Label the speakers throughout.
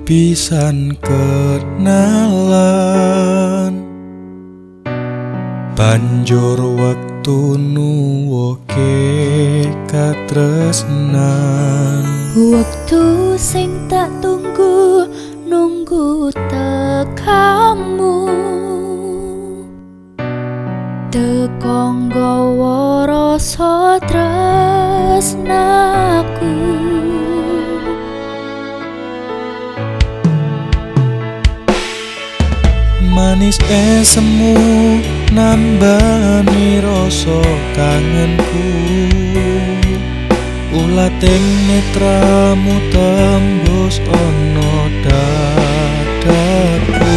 Speaker 1: pisan kenalan, banjur wektu nuwuhke katresnan.
Speaker 2: Wektu sing tak tunggu nunggu tekamu, teko nggawa rasa tresnaku.
Speaker 1: Manis esemu nambani rasa kangenku, ulating netramu tembus ana dadaku.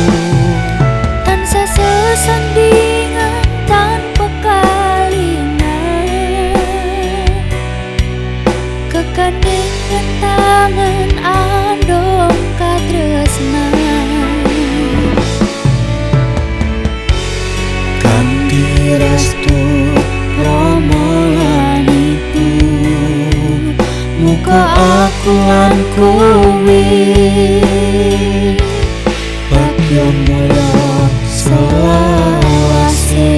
Speaker 2: Tansah sesandingan tanpa kalingan, kegandengan tangan andong katresnan.
Speaker 1: Kanthi restu Rama lan Ibu, muga aku lan kowe bagya mulya selawase.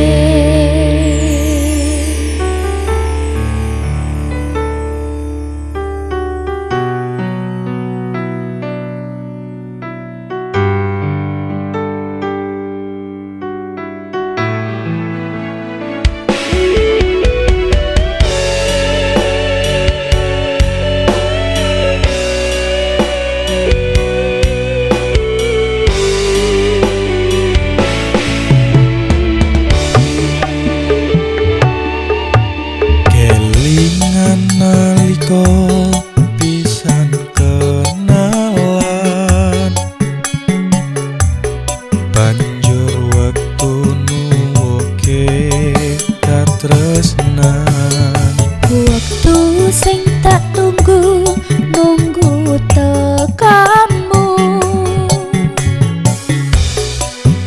Speaker 1: Kelingan nalika pisan kenalan, banjur wektu nuwuhke katresnan.
Speaker 2: Wektu sing tak tunggu nunggu tekamu,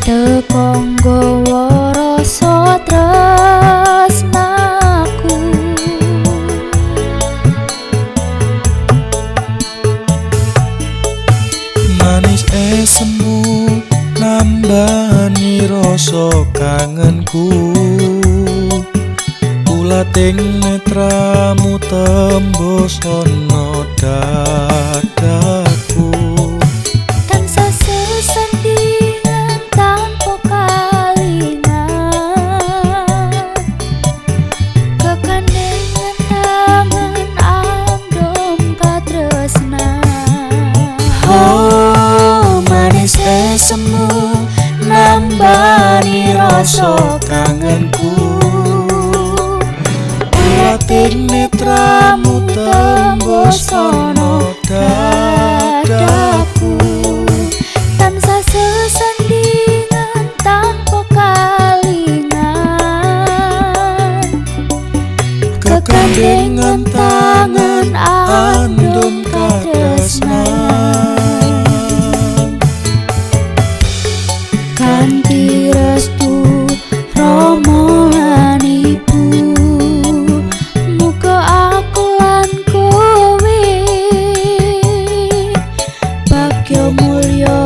Speaker 2: teko nggawa rasa tresnaku.
Speaker 1: Manis esemu nambani rasa kangenku, ulating netramu tembus ana dadaku.
Speaker 2: Tansah sesandingan tanpa kalingan, kegandengan tangan andong katresnan.
Speaker 1: Oh, manis esemu nambani rasa kangenku, ulating netramu tembus ana dadaku.
Speaker 2: Tansah sesandingan tanpa kalingan,
Speaker 1: kegandengan tangan andum katresnan.
Speaker 2: Kanthi restu Rama lan Ibu, muga aku lan kowe bagya mulya.